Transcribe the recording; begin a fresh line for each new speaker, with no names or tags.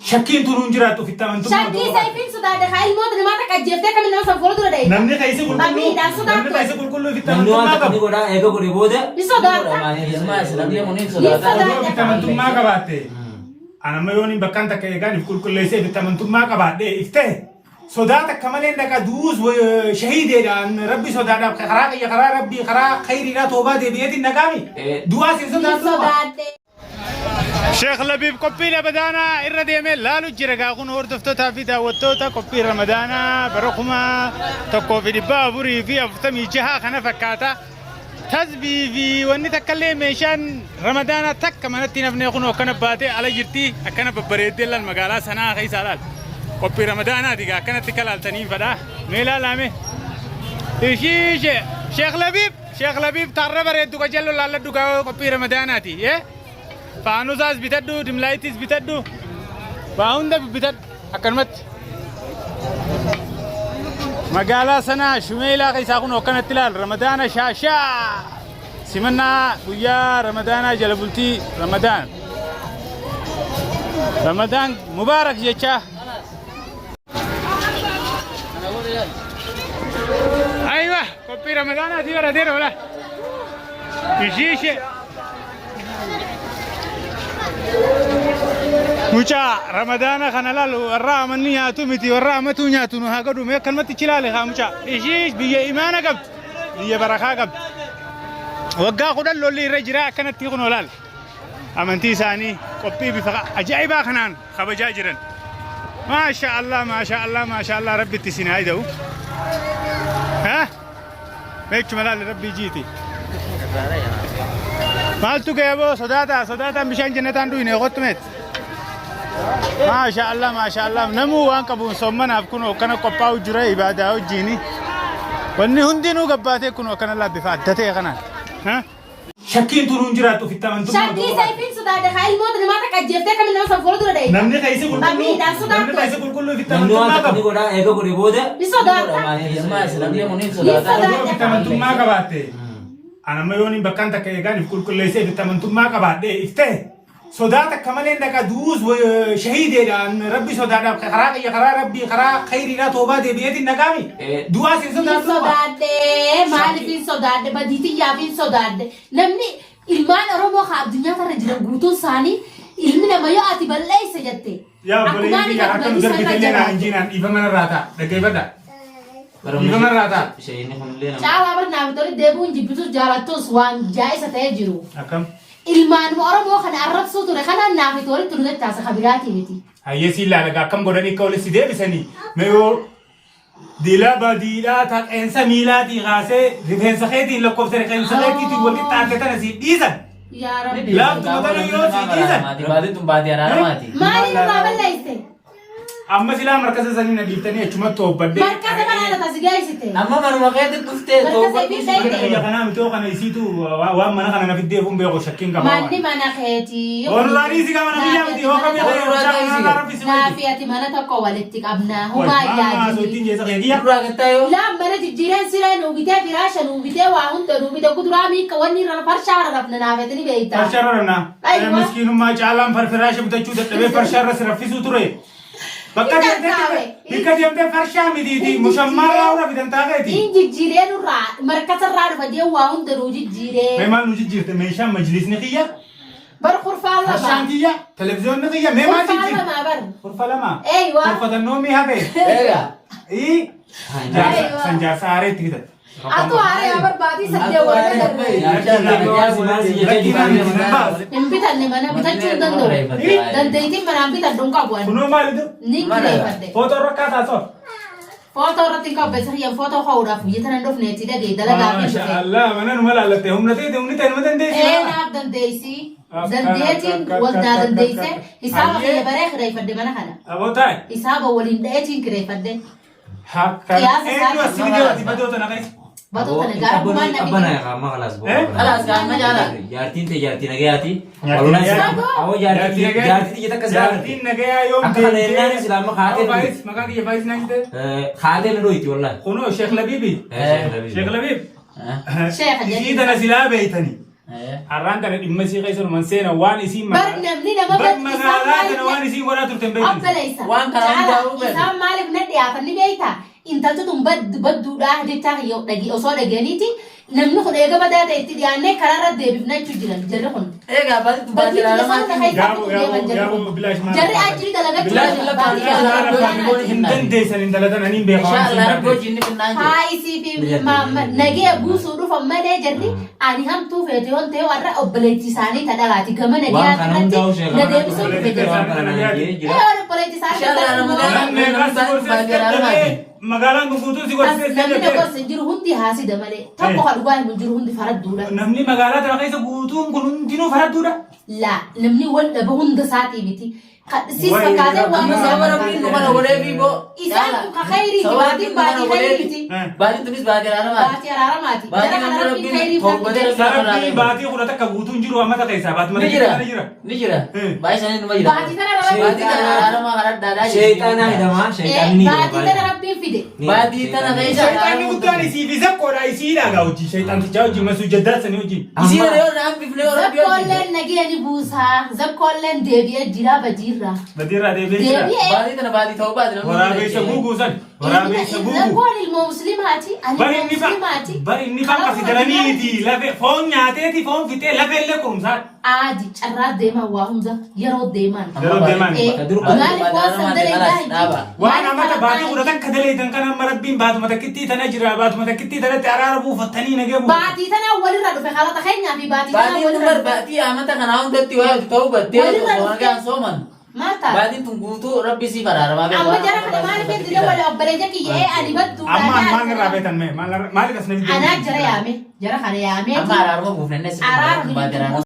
Shakkiin tun hin jiraattu ofitti amantummaa
Shakkii
odoo
isa
qabaatte.
ifin sodaadhe haa ilmoota namaa takka ajjeeftee kamiin nama san fuula dura dhayita.
Namni keessi qulqulluu
Amiidhaan
namni
sodaattu.
keessi qulqulluu ofitti
Namni waan
amantummaa
takka ni
qabu.
godha eega godhe booda.
Ni sodaata.
Namni kun hin
Ni
sodaata.
Odoo ofitti
sodaata.
amantummaa qabaatte. Anamma yoon hin bakkaan takka eegaan if qulqulleessee ofitti amantummaa qabaadhe if ta'e sodaa takka malee dhaqa du'uus shahiideedhaan rabbi sodaadhaaf karaa kiyya karaa rabbii karaa khayriidhaa toobaa deebi'eetiin dhaqaami. Du'aas hin
Ni
sodaattu.
sodaadhe.
Sheekh Labiib qophii Ramadaanaa irra deemee laalu jira gaa kun hordoftootaa fi daawwattoota qophii Ramadaanaa bara 1446 kana fakkaata. Tasbii fi wanni takka illee meeshaan Ramadaanaa takka manatti hin hafne kun akkana baatee ala jirti akkana babbareeddee laal magaalaa sanaa keessaa laal. Qophii Ramadaanaati gaa akkanatti kalaaltanii fadhaa. Mee laalaame. Ishii Sheekh Labiib Sheekh Labiib tarra bareeddu qajeello laalladhu gaa qophii Ramadaanaati. Faanusaas bitadhu, dimlaayitis bitadhu, waa hunda bitadhu akkanumatti. Magaalaa sana Shumeelaa keessaa kun akkanatti ilaal Ramadaana shaashaa simannaa guyyaa Ramadaanaa jala bultii Ramadaan. Ramadaan mubaarak jechaa. Aywa qophii Ramadaanaatii barateera wala. Ishii ishee. Mucaa Ramadaana kana laalu warra amanni nyaatu miti warra amatuu nyaatu nu haa godhu mee akkanumatti ichi laale haa mucaa. Ishii biyya imaana qabdu biyya barakaa qabdu. Waggaa 10 lolli irra jira akkanatti kunoo laal. Amantii isaanii qophii bifa ajaa'ibaa kanaan kabajaa jiran. Maasha Allah maasha Allah maasha Allah rabbi itti isin haa ida'u. Ha? Meechuma laali rabbii jiiti. Maaltu ga'e boo sodaataa sodaataan bishaan jannataan du'ine kottu meet. Maasha Allah maasha Allah namuu waan qabuun soommanaaf kun akkana qophaa'u jira ibaadaa wajjiini. Wanni hundinuu gabbaatee kun akkana laa bifa adda ta'e kanaan. Ha? Shakkiin tun hin jiraattu ofitti amantummaa
Shakkii
odoo
isa
qabaatte.
ifin sodaadhe haa ilmoota namaa takka ajjeeftee kamiin nama san fuula dura dhayita.
Namni keessi qulqulluu
Amiidhaan
namni
sodaattu.
keessi qulqulluu ofitti
Namni waan
amantummaa
takka ni
qabu.
godha eega godhe booda.
Ni sodaata.
Namni kun hin
Ni
sodaata.
Odoo ofitti
sodaadha.
amantummaa qabaatte. Anamma yoon hin bakkaan takka eegaan if qulqulleessee ofitti amantummaa qabaadhe if ta'e sodaa takka malee dhaqa du'uus shahiideedhaan rabbi sodaadhaaf karaa kiyya karaa rabbii karaa khayriidhaa toobaa deebi'eetiin dhaqaami. Du'aas hin
Hin
sodaattu.
sodaadhe maaliif hin sodaadhe badiitiyyaaf hin sodaadhe namni ilmaan Oromoo haa addunyaa kanarra jiran guutuun isaanii ilmi nama yoo ati balleessa jette
Yaa obboleeyyan
akkumaan
kiyya
ifatti
harka nu
badii
darbite
sarara
illee naan
jabaate.
injiinaan dhiifama narraa ta'a dhaggeeffadha. Dhiifama irraa ta'a.
Isheen kunillee nama.
Caalaa barnaaf tole deebi'uun jibbitus jaalattus waan jaa'isa ta'ee jiru.
Akkam.
Ilmaanuma Oromoo kana arrabsuu ture kanaan naaf itti walitti nu dachaasa ka biraatii miti.
Hayyee siin laala gaa akkam godhanii akka walitti si deebisanii mee yoo dila badiidhaa ta qeensa miilaatii kaasee rifeensa keetiin lakkoofsa rifeensa keetiitiin wal qixxaatte tana sii dhiisan.
Yaa Rabbi.
Laaftuma tana yoo sii dhiisan.
Baatiin tun baatii araaramaati.
Maaliin irraa balleessite?
Amma silaa markasa sanii na dhiiftanii achumatti toobbadhee.
Markasa kana na tasgeessite.
Amma manuma keetti dhuftee
Markasa
toobadhu.
ifii ta'e.
Mana kiyya kanaa mitoo kana isiitu waan mana kana na fiddeef hin beeku shakkiin qaba.
Manni mana keetii.
Oolurraa dhiisi gaa mana kiyyaa miti yoo kamii ta'e mucaa kanaa irraa raffisi wayiiti.
Naafi ati mana tokko walitti qabna. Humaa
Maama soittiin
yaadini.
jeessa kee kiyya.
Durraa gattaa yoo.
Laan mana jijjiireen siree nuu bitee firaasha nuu bitee waa hunda nuu bite kuduraa miikka wanni irra farshaa irra rafna naafetini beektaa.
Farshaa irra rafna.
Aywa.
Miskiinummaa caalaan farfiraasha bitachuu dadhabee farshaa irra si raffisuu ture. Bakka
Hin
deemtee
danda'ame.
bakka deemtee farshaa mitiiti mushammaa irraa hura bitan taateeti.
Hin jijjiiree nurraa markasa irraa dhufa jee waa hunda nuu jijjiiree.
Mee maal nu jijjiirte meeshaan majlisni kiyya
Bar kurfaa lama.
farshaan kiyya televiziyoonni kiyya mee maal
Kurfaa
jijjiirte?
lama bar.
Kurfa lama.
Eywa.
Kurfatannoo mii hafe.
Egaa.
Ii.
Eywa.
San jaarsa haaree itti bitate.
Atu haaree yaa barbaatii saddeet warra darbe. Hin bitanne mana bitachuu hin danda'u. Dandeettiin manaan bitadhu hin qabu ani.
Kunoo maalitu?
Ni kireeffadhe.
Footoo rakkaa taasoo.
Footoo irratti hin qabbe sirriyan footoo ka'uudhaaf biyya tana hin dhufneetti dhagee dalagaa fi
Maasha
dhufe.
Allah mana numa laallatte humna ta'e humni ta'e numa dandeessi.
Ee naaf dandeessi. Dandeetiin wal naa dandeesse. Hisaaba kiyya baree kireeffadhe mana kana.
Aboo taa'e.
Hisaaba waliin dha'eetiin kireeffadhe.
Hakka.
Qiyaasa
Eenyu
isaa
as fidee ati badoo tana keessa?
Badoo tana gaara gumaan na
Abbana
fide.
amma kalaas boo.
Eh?
Kalaas gaama jaala.
Jaartiin ta'e jaartii nagayaati.
Jaartiin
Walumaa
nagayaati.
Awoo jaartii jaartii tiyya takka silaa
Jaartiin nagayaa yoom
Akka kana jennaan silaa amma kaatee
Awoo Faayis maqaa kiyya Faayis naan jette.
Kaatee na dhoyti wallahi.
Kunoo Sheekh Labiibi. Sheekh Labiib.
Sheekh
Isii
jedhi.
tana silaa beeytani. Har'aan tana dhimma isii keessa numan seena waan isiin
Bar namni nama
Bar
isaan
magaalaa
maaliif
tana waan isiin godhaa turte hin beektu.
Obboleessa.
Waan kana
Caalaa,
hundaa'uu beeku.
Isaan maaliif na dhiyaatan ni beektaa? Intalti tun badduudhaa jechaa kiyya osoo dhageeniti namni kun eega badaa ta'e itti dhiyaannee karaarra deebifna jechuu jiran jarri kun.
Egaa baatii tun baatii
Badii isaan
araaramaati.
keessa
Yaaboo
fixuu deeman
yaaboo
jarri
yaaboo
kun.
bilaash maal
Jarri ajjirii dalagachuu
Bilaash
jiran.
lafa
Baatii
bilaash
araaramaati.
lafa
Hin dandeessan intala tana niin beeka waan
Insha Allah
isiin
rabboo
taate.
jinni finnaan jiru.
Haayisii fi nagee buusuu dhufan malee jarri ani hamtuu feete yoon ta'e warra obboleettii isaanii ta dhalaati gama
Waan
nagee
kana hundaa'u
irratti na deebisuu dhufe
Obboleettii
jarri.
Waan kana nagee jira.
Ee obboleettii isaanii
Insha Allah
ta
Ramadaan.
dhalaati.
Namni meeqaan si gorsee dadhabee magaalaan kun guutuun si gorsee
Namni na
dadhabee.
gorsa hin jiru hundi haasida malee tokko ka dhugaa himu hin jiru hundi faradduudha.
Namni magaalaa tana keessa guutuun kun hundinuu faradduudha.
Laa namni wal dhaba hunda isaatii miti. Siis
Wayi,
fakkaatee waan
Amma
isaa
sababa rabbiin nu kana godhee fi boo.
Isaan kun ka khayriiti
Sababa
baatiin
rabbiin nu kana
baatii
godhee fi.
khayriiti.
Baatiin tunis baatii araaramaati.
Baatii araaramaati.
Baatiin
Jara kana
amma
rabbiin
rabbiin
khayriif
torbadee
rabbi
rabbiin
Rabbiin baatii kudha takka guutuun jiru ammata keessaa baatuma
Ni
takka
jira.
ni jira.
Ni jira. Baay'ee isaanii numa jira.
Baatii tana rabbiin
Baatii tana araaramaa karaa adda addaa jiru.
Sheexanaa hidhamaa sheexanni ni
Baatii tana rabbiin fide.
Baatii tana keessa
Shayxaanni guddaan isii fi zakkoodha isiidha gaa hojii shayxaantichaa hojii masuu jaddaasanii hojii.
Isiin yoo naan bifne yoo rabbi hojii.
Zakkoolleen nagee ni buusaa. Zakkoolleen deebi'ee jira badiirraa.
Badiirraa deebi'ee jira.
Deebi'ee.
Baatii tana baatii ta'uu baate namni
Waraabessa guuguu san. Waraabessa guuguu.
Zakkoon ilmoo musliimaati. Ani
Bari
ilmoo
inni fa
musliimaati.
bari inni fa kasi daraniiti lafe foon nyaateeti foon fixee lafe illee kurumsaa.
Aadi carraa deeman waa hunda yeroo deeman.
Yeroo deeman.
Maaliif waan san dalagaa hin jiru?
Waan amata baatii kudha takka daleetan kan amma rabbiin baatuma takkittii tana jira baatuma takkittii tanatti araara buufattanii nagee buufatan.
Baatii tanaa walirra dhufe halata keenyaa fi baatii tanaa
Baatiin tun
walirra
bar
dhufe.
baatii amata kanaa hundatti waa ta'uu battee
Walirra
osoo
dhufte.
nagaan sooman.
Maal taate?
Baatiin tun guutuu rabbi siif araaramaa beeku.
Amma jara kana maaliif hin dide wal obboleeyyan kiyya ee ani badduudha.
Amma maal irraa beektan mee maaliif as na
Anaa jara yaame jara kana yaamee
Amma araaruma buufnee
Araaruma
baatii araaramaa.